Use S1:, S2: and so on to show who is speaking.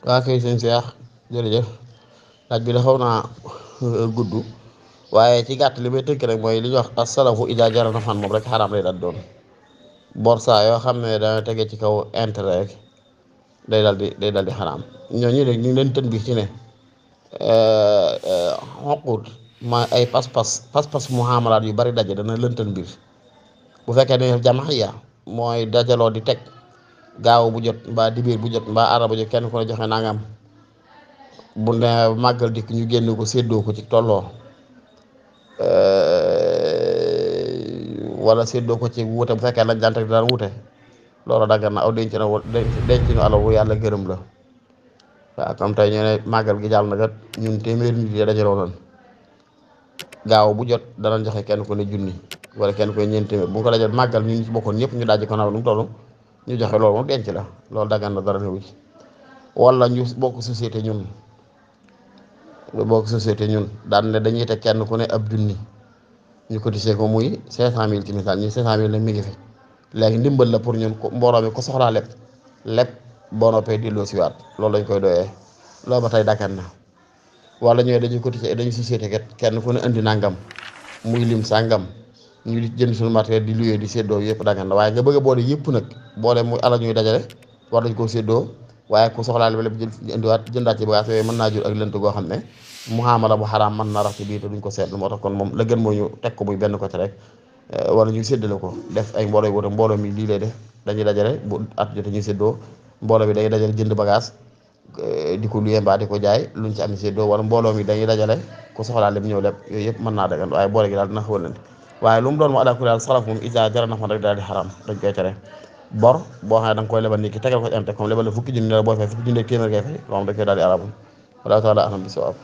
S1: waa kay sëñ Seex jërëjëf laaj bi da xaw naa gudd waaye ci gàtt li may tënk rek mooy li ñuy wax asalafu ida jara nafan moom rek xaraam lay daal doon bor saa yoo xam ne dana tege ci kaw intérêt rek day dal di xaraam ñooñu rek ñu ngi leen tën bi ci ne xoqut ma ay pas-pas muamalaat yu bari daje dana lëntal mbir bu fekkee ne jamaxiya mooy dajaloo di teg gaaw bu jot mbaa dibéer bu jot mbaa araba jot kenn ku ne joxe nangam bu ne màggal dikk ñu génn ko séddoo ko ci tolloo wala séddoo ko ci wuute bu fekkee lañ daan teg daan wuute loolu daggan na aw denc na denc nu alal wu yàlla gërëm la waaw comme tey ñu ne màggal gi jàll na kat ñun téeméeri nit yi dajaloo noonu gaaw bu jot danañ joxe kenn ku ne junni wala kenn ku ne ñeenti téeméer bu ñu ko dajal màggal ñu ci bokkoon ñëpp ñu dajji ko naw lu mu toll ñu joxe loolu moom denc la loolu daggan na dara newu ci wala ñu bokk société ñun daan ne dañuy teg kenn ku ne ab junni ñu cotisé ko muy 500000 ci misaal ñi 500000 nag mi ngi fi léegi ndimbal la pour ñun mbooloo mi ko soxlaa lépp boo noppee delloo si waat loolu lañ koy doyee loolu ba tey daggan na wala ñooy dañuy cotisé dañuy société kat kenn ku ne indi nangam muy lim sàngam ñu di jënd suñu matériel di luyee di séddoo yëpp daggan na waaye nga bëgg a boole yëpp nag boole muy alal ñuy dajale war dañ koo séddoo waaye ku soxlaal ba lépp jël indiwaat jëndaat ci bagage yooyu mën naa jur ak lënt goo xam ne muhaamala bu xaraam mën na rax ci biir te duñ ko seetlu moo tax kon moom la gën moo ñu teg ko muy benn côté rek wala ñu séddale ko def ay mbooloo yu wuute mbooloo mi lii lay def dañuy dajale bu at jote ñuy séddoo mbooloo mi dañuy dajale jënd bagage di ko luyee mbaa di ko jaay luñ ci am séddoo wala mbooloo mi dañuy dajale ku soxlaa lépp ñëw lépp yooyu yëpp mën naa dagan waaye boole gi daal dina xawal leen waaye lu mu doon mu àla kulli haal salaf moom ija jara naxoon rek daal di xaraam dañ koy tere bor boo xam ne da nga koy lebal nit ki tegal ko ci am te comme lebal la fukki junni la boo fay fukki junni ak téeméer ngay fay loolu dañ koy daal di arabul wala taala alam bi sawaab